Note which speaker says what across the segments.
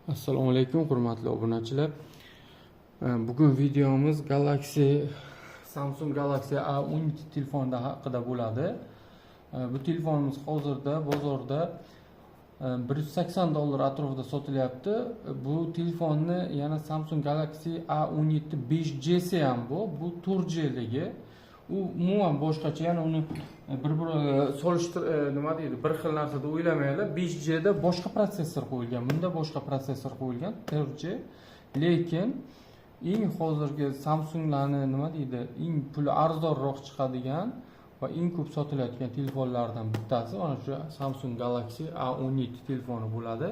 Speaker 1: Assalomu alaykum, hurmatli obunachilar. Bugun videomiz Samsung Galaxy A12 telefonida haqida bo'ladi. Bu telefonimiz hozirda bozorda 180 dollar atrofida sotilyapti. Bu telefonni yana Samsung Galaxy A17 5G si ham bu, bu 4G'ligi. U umuman boshqacha, ya'ni uni bir solishtir, nima deydi, bir xil narsada o'ylamanglar. 5G da boshqa protsessor qo'yilgan, bunda boshqa protsessor qo'yilgan, 4G. Lekin eng hozirgi Samsunglarni, nima deydi, eng puli arzonroq chiqadigan va eng ko'p sotilayotgan telefonlardan bittasi mana shu Samsung Galaxy A17 telefoni bo'ladi.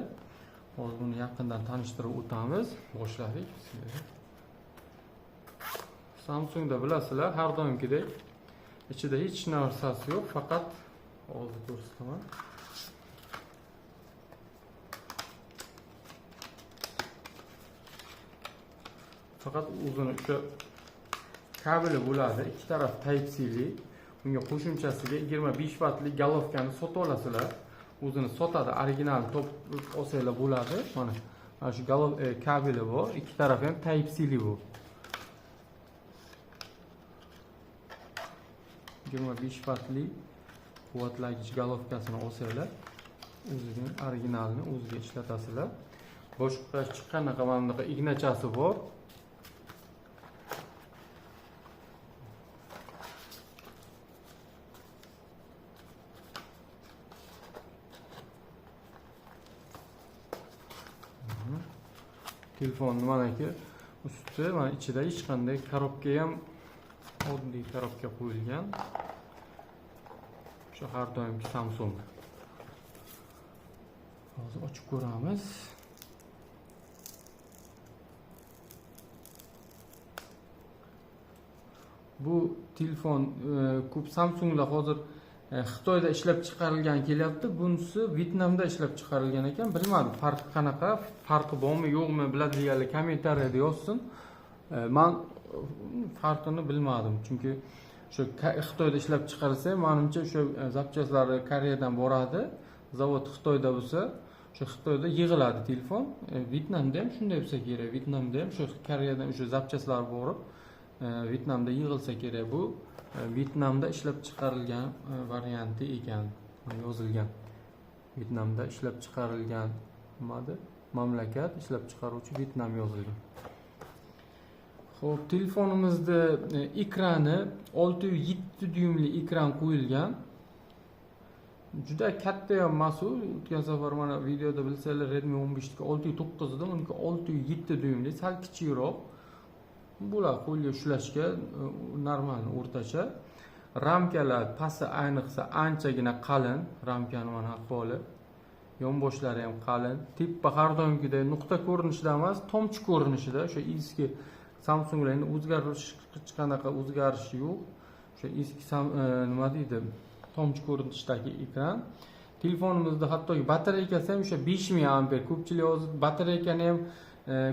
Speaker 1: Hozir buni yaqindan tanishtirib o'tamiz. Boshladik. Bismillah. Samsungda bilasizlar, har doimgidek ichida hech narsasi yo'q, faqat hozir ko'rsataman. Faqat o'zini o'sha kabeli bo'ladi, ikki taraf Type C-li. Unga qo'shimchasiga 25 vattli головкani sotib olasizlar. O'zini sotadi, original topib olsanglar bo'ladi. Mana shu kabeli bor, ikki tarafi ham Type C-li bu. 25 vattli quvvatlagich головкасini olsanglar, o'zini originalini o'ziga ishlatasizlar. Boshqa hech qanaqa mana bunaqa ignachasi bor. Telefonni manaki usti, mana ichida hech qanday коробка ham, oddiy коробка qo'yilgan. O'sha har doimgi Samsung. Hozir ochib ko'ramiz. Bu telefon ko'p Samsunglar hozir Xitoyda ishlab chiqarilgan kelyapti. Bunisi Vyetnamda ishlab chiqarilgan ekan. Bilmadim, farqi qanaqa, farqi bormi, yo'qmi, biladiganlar kommentariyada yozsin. Man farqini bilmadim, chunki o'sha Xitoyda ishlab chiqarilsa ham, manimcha o'sha запчастlari Koreyadan boradi. Zavod Xitoyda bo'lsa, o'sha Xitoyda yig'iladi telefon. Vyetnamda ham shunday bo'lsa kerak. Vyetnamda ham o'sha Koreyadan o'sha запчастlar borib, Vyetnamda yig'ilsa kerak. Bu Vyetnamda ishlab chiqarilgan varianti ekan, yozilgan. Vyetnamda ishlab chiqarilgan nimadi? Mamlakat, ishlab chiqaruvchi Vyetnam yozilgan. Xo'p, telefonimizda ekrani 6.7 dyumli ekran qo'yilgan. Juda katta ham emas u. O'tgan safar mana videoda bilsanglar, Redmi 15 niki 6.9 edi, uniki 6.7 dyumli, sal kichikroq. Bular qo'lga ushlashga normal, o'rtacha. Ramkalar pasti ayniqsa anchagina qalin, ramkani mana ahvoli. Yonboshlari ham qalin. Tepa har doimgidek nuqta ko'rinishida emas, tomchi ko'rinishida. O'sha eski Samsunglar endi o'zgarish, hech qanaqa o'zgarish yo'q. O'sha eski nima deydi, tomchi ko'rinishdagi ekran. Telefonimizda hattoki batareykasi ham o'sha 5000 amper. Ko'pchilik hozir batareykani ham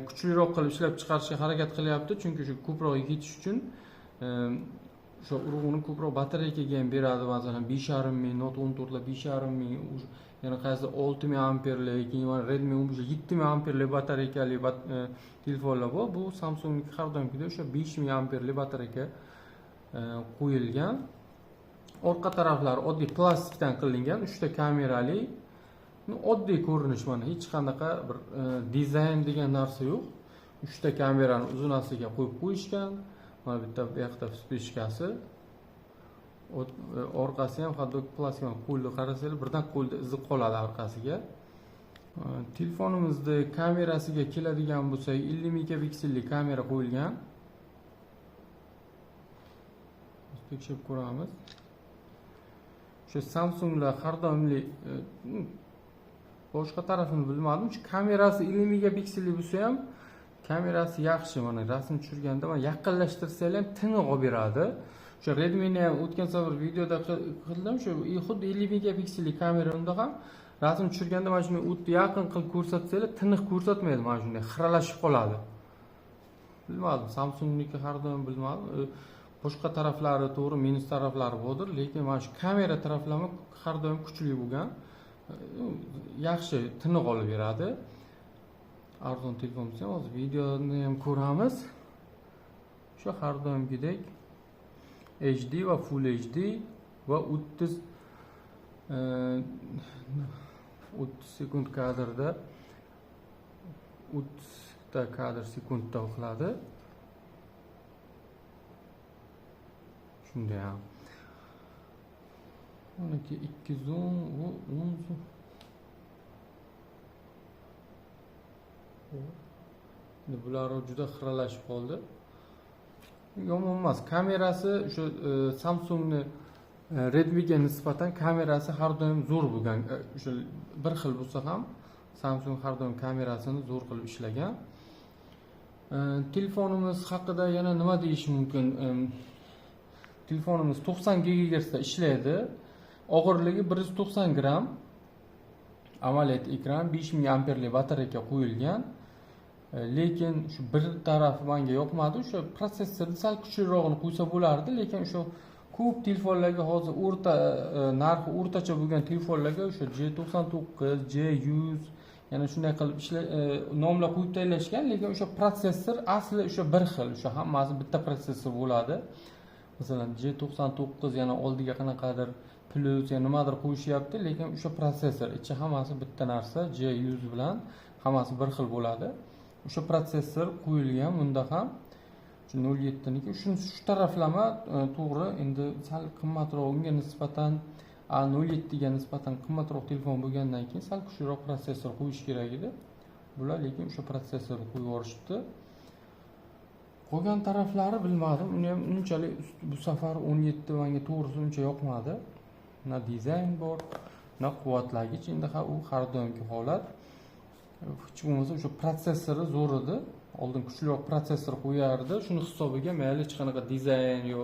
Speaker 1: kuchliroq qilib ishlab chiqarishga harakat qilyapti, chunki shu ko'proq yetish uchun o'sha urg'uni ko'proq batareykaga ham beradi. Masalan, 5,5 ming, Note 14lar 5,5 ming, yana qaysi 6000 amperli, keyin mana Redmi 15 7000 amperli batareykali telefonlar bor. Bu Samsungniki har doimgidek o'sha 5000 amperli batareyka qo'yilgan. Orqa taraflari oddiy plastikdan qilingan, 3 ta kamerali. Oddiy ko'rinish, mana hech qanaqa bir dizayn degan narsa yo'q. 3 ta kamerani uzunasiga qo'yib qo'yishgan. Mana bitta bu yoqda вспышкаsi. Orqasi ham hatto plastik, qo'lni qarasanglar, birdan qo'lda izi qoladi orqasiga. Telefonimizni kamerasiga keladigan bo'lsak, 50 megapikselli kamera qo'yilgan. Tekshirib ko'ramiz. O'sha Samsunglar har doimli, boshqa tarafini bilmadim. Shu kamerasi 50 megapikselli bo'lsa ham, kamerasi yaxshi. Mana rasm tushirganda mana yaqinlashtirsanglar ham tiniq olib beradi. O'sha Redmi'ni ham o'tgan safar videoda qildim. Shu xuddi 50 megapikselli kamera, unda ham rasm tushirganda mana shunday o'tni yaqin qilib ko'rsatsanglar, tiniq ko'rsatmaydi, mana shunday xiralashib qoladi. Bilmadim, Samsungniki har doim bilmadim. Boshqa taraflari to'g'ri, minus taraflari bordir, lekin mana shu kamera taraflama har doim kuchli bo'lgan. Yaxshi tiniq olib beradi. Arzon telefon bo'lsa ham hozir videoni ham ko'ramiz. O'sha har doimgidek HD va Full HD va 30 sekund kadrda 30 ta kadr sekundda qiladi. Shunda ham 12 2 zoom va 10 zoom. Endi bular juda xiralashib qoldi. Yomon emas. Kamerasi o'sha Samsungni Redmi'ga nisbatan kamerasi har doim zo'r bo'lgan. O'sha bir xil bo'lsa ham Samsung har doim kamerasini zo'r qilib ishlagan. Telefonimiz haqida yana nima deyish mumkin? Telefonimiz 90 GHz da ishlaydi. Og'irligi 190 gram. AMOLED ekran, 5000 amperli batareyka qo'yilgan. Lekin shu bir tarafi menga yoqmadi. O'sha protsessorni sal kuchlirog'ini qo'ysa bo'lardi, lekin o'sha ko'p telefonlarga hozir o'rta narxi o'rtacha bo'lgan telefonlarga o'sha J99, J100 yana shunday qilib nomlar qo'yib tayyorlashgan, lekin o'sha protsessor asli o'sha bir xil, o'sha hammasi bitta protsessor bo'ladi. Masalan, J99 yana oldiga qanaqadir plus ya nimadir qo'yishyapti, lekin o'sha protsessor ichi hammasi bitta narsa, J100 bilan hammasi bir xil bo'ladi. O'sha protsessor qo'yilgan bunda ham. Shu 07 niki. Shuni shu taraflama to'g'ri, endi sal qimmatroq unga nisbatan A07 ga nisbatan qimmatroq telefon bo'lgandan keyin sal kuchliroq protsessor qo'yish kerak edi. Bular lekin o'sha protsessorni qo'yib yuborishibdi. Qolgan taraflari bilmadim, uni ham unchalik bu safar 17 menga to'g'risi uncha yoqmadi. Na dizayn bor, na quvvatlagich, endi ha u har doimgi holat. Hech bo'lmasa o'sha protsessori zo'r edi. Oldin kuchliroq protsessor qo'yardi, shuni hisobiga mayli hech qanaqa dizayn yo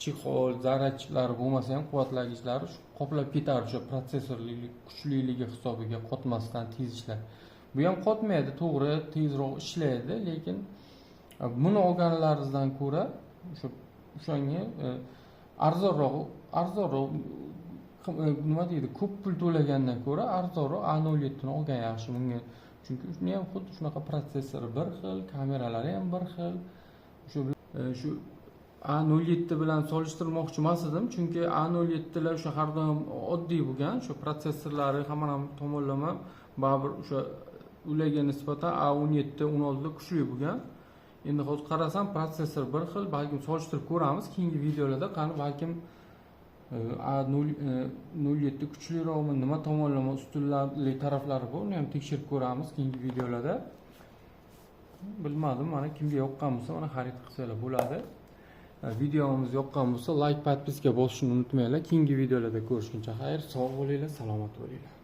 Speaker 1: chexol, zarrachilari bo'lmasa ham quvvatlagichlari shu qoplab ketardi o'sha protsessorlik kuchliligi hisobiga, qotmasdan tez ishlar. Bu ham qotmaydi, to'g'ri, tezroq ishlaydi, lekin buni olganlaringizdan ko'ra o'shanga arzonroq nima deydi, ko'p pul to'lagandan ko'ra arzonroq A07 ni olgan yaxshi bunga. Chunki uni ham xuddi shunaqa protsessori bir xil, kameralari ham bir xil. O'sha shu A07 bilan solishtirmoqchi emas edim, chunki A07 lar o'sha har doim oddiy bo'lgan, o'sha protsessorlari hamma ham tomonlama baribir o'sha ularga nisbatan A17, 16 kuchli bo'lgan. Endi hozir qarasam protsessor bir xil, balkim solishtirib ko'ramiz keyingi videolarda, qani balkim A07 kuchliroqmi, nima tomonlama ustunlik taraflari bor, uni ham tekshirib ko'ramiz keyingi videolarda. Bilmadim, mana kimga yoqqan bo'lsa, mana xarid qilsalar bo'ladi. Videomiz yoqqan bo'lsa, like, podpiska bosishni unutmanglar. Keyingi videolarda ko'rishguncha xayr, sog' bo'linglar, salomat bo'linglar.